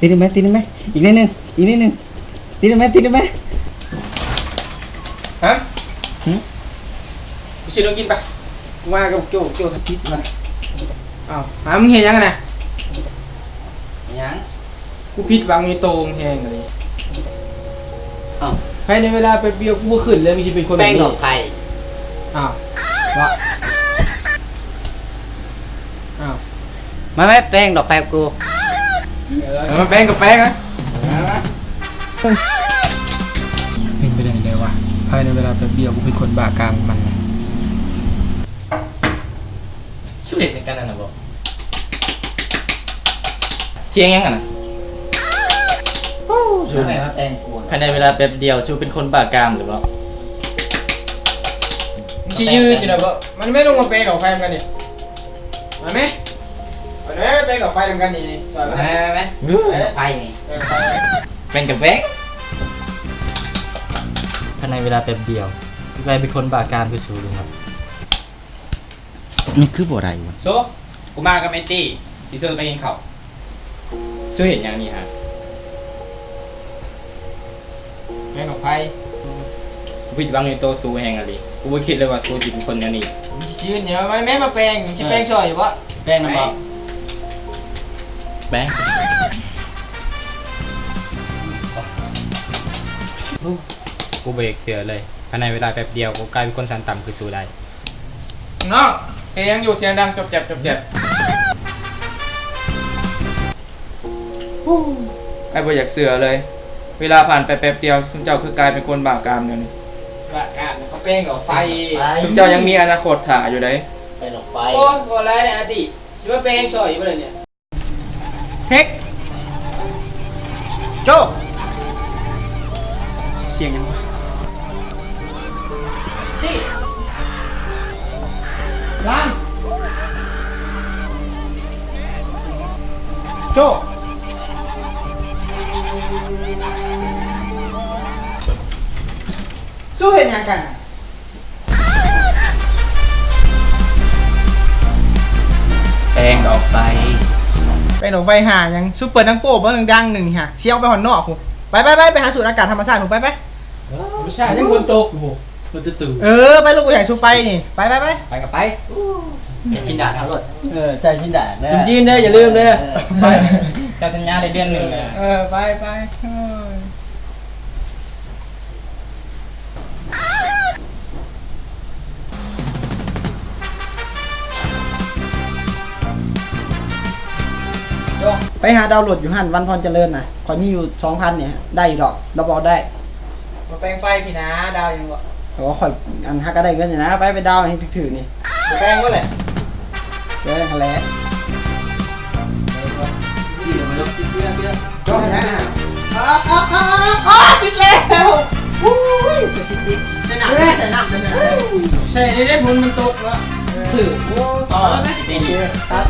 ຕິດໄດ້ໄໝ? ຕິດໄດ້ໄໝ? ອີກໜ້ອຍໜຶ່ງ ອີກໜ້ອຍໜຶ່ງ ຕິດໄດ້ໄໝ? ຕິດໄດ້ໄໝ? ຮະ? ຫຶ? ໄປຊື້ແນວກິນໄປ. ກູມາກັບໂຈ້ ໂຈ້ສະກິດມາ. ອ້າວ ຫາ ມຶງເຮັດຫຍັງຫັ້ນນະ? ຫຍັງ? ກູຜິດຫວັງໃນໂຕມຶງແຮງອີ່ຫຼີ. ອ້າວ ພາຍໃນເວລາແປັບດຽວ ກູບໍ່ຄິດເລີຍ ມຶງຊິເປັນຄົນແບບນີ້. ແປ້ງດອກໄຟ. ອ້າວ ເນາະ. ອ້າວ ມາແມ້ແປ້ງດອກໄຟກັບກູ. ເອີ ມາແປ້ງກັບແປ້ງນະ. ເປັນໄປໄດ້ແນວໃດວະ? ພາຍໃນເວລາແປັບດຽວ ກູເປັນຄົນບ້າກາມມັນແລ້ວ. ສູເຮັດຫຍັງກັນຫັ້ນນະບໍ? ສຽງຫຍັງຫັ້ນນະ? ໂອ້ ສູ ມາແປ້ງກູ. ພາຍໃນເວລາແປັບດຽວ ສູເປັນຄົນບ້າກາມຫຼືບໍ? ມຶງຊິຢືນຢູ່ນະບໍ? ມາແມ້ ລົງມາແປ້ງດອກໄຟນຳກັນນີ້. ມາແມ້ ມາແມ້ ແປ້ງດອກໄຟນຳກັນນີ້ ນີ້ ຊ່ອຍມາແມ້ ມາແມ້ ມາແມ້. ເອີ ດອກໄຟນີ້ ເອີ ດອກໄຟ ແປ້ງກັບແປ້ງ. ພາຍໃນເວລາແປັບດຽວ ກາຍເປັນຄົນບ້າກາມຄືສູເລີຍເນາະ. ມັນຄືບໍ່ໄດ້ວະ? ໂຊ ກູມາກັບໄອ້ຕີ ຊິຊວນໄປກິນເຂົ້າ. ສູເຮັດຫຍັງນີ້ຫະ? ແປ້ງດອກໄຟ. ກູຜິດຫວັງໃນໂຕສູແຮງອີ່ຫຼີ. ກູບໍ່ຄິດເລີຍວ່າສູຊິເປັນຄົນແນວນີ້. ຊິເປັນຫຍັງ? ມາແມ້ ມາແປ້ງ. ຊິແປ້ງຊ່ອຍຢູ່ບໍ່? ແປ້ງນຳບໍ່? ແປ້ງ. ກູບໍ່ຢາກເຊື່ອເລີຍ ພາຍໃນເວລາແປັບດຽວ ກູກາຍເປັນຄົນຊັ້ນຕ່ຳຄືສູໄດ້. ນ້ອງ ເຮັດຫຍັງຢູ່ສຽງດັງຈອບແຈບ ຈອບແຈບ? ອ້າຍບໍ່ຢາກເຊື່ອເລີຍ ເວລາຜ່ານໄປແປັບດຽວ ຊຸມເຈົ້າຄືກາຍເປັນຄົນບ້າກາມແນວນີ້. ບ້າກາມ ເຂົາແປ້ງດອກໄຟ. ຊຸມເຈົ້າຍັງມີອະນາຄົດຖ້າຢູ່ໃດ໋. ແປ້ງດອກໄຟ. ໂອ້ຍ ບໍ່ຫຼາຍແດ່ອາຕິ ຊິມາແປ້ງຊ່ອຍຢູ່ບໍ່ລະນີ້? ເຮັກ ໂຈ້ ສຽງຫຍັງວະ? ຕິ ລາມ ໂຈ້ ສູ້ເຮັດຫຍັງກັນ? ແປ້ງດອກໄຟ. ແປ້ງດອກໄຟຫາຫຍັງ? ສູເປີດໜັງໂປ້ເບິ່ງດັງໆໜຶ່ງຫະ ຊິອອກໄປຮອດນອກພຸ້ນ. ໄປໆໆ ໄປຫາສູດອາກາດທຳມະຊາດພຸ້ນ ໄປໆ. ທຳມະຊາດຍັງຝົນຕົກຢູ່ພຸ້ນ. ເອີ ໄປລູກ ບໍ່ຢາກໃຫ້ສູໄປນີ້. ໄປໆໆ. ໄປກໍໄປ. ເປັນຈິນດາເອົາໂລດ. ເອີ ຈ່າຍຈິນດາເດີ. ຈີນເດີ ຢ່າລືມເດີ. ເຈົ້າສັນຍາໄດ້ເດືອນໜຶ່ງ. ເອີ ໄປໆ. ໂອ້ຍ. ໄປຫາດາວໂຫຼດຢູ່ຫັ້ນ ວັນພອນຈະເລີນນະ ຂ້ອຍມີຢູ່ສອງພັນນີ້ ໄດ້ຢູ່ດອກ ຮັບຮອງໄດ້. ມາແປງໄຟພີ້ນາ ດາວຫຍັງບໍ່? ໂອ້ ຂ້ອຍ ອັນ ຫາກະໄດ້ເງິນຢູ່ນະ ໄປ ໄປດາວໃຫ້ຖືກໆນີ້. ບໍ່ແປງບໍ່ແຫຼະ? ແປງຫັ້ນແຫຼະ. ຕິດແລ້ວ. ອູ້ຍ ຕິດອີກ. ໃສ່ນ້ຳ ໃສ່ນ້ຳ ໃສ່ນ້ຳ ໃສ່ໄດ້ ຝົນມັນຕົກເນາະ. ຖືກ. ໂອ້ ຕິດອີກ. ຕັດ.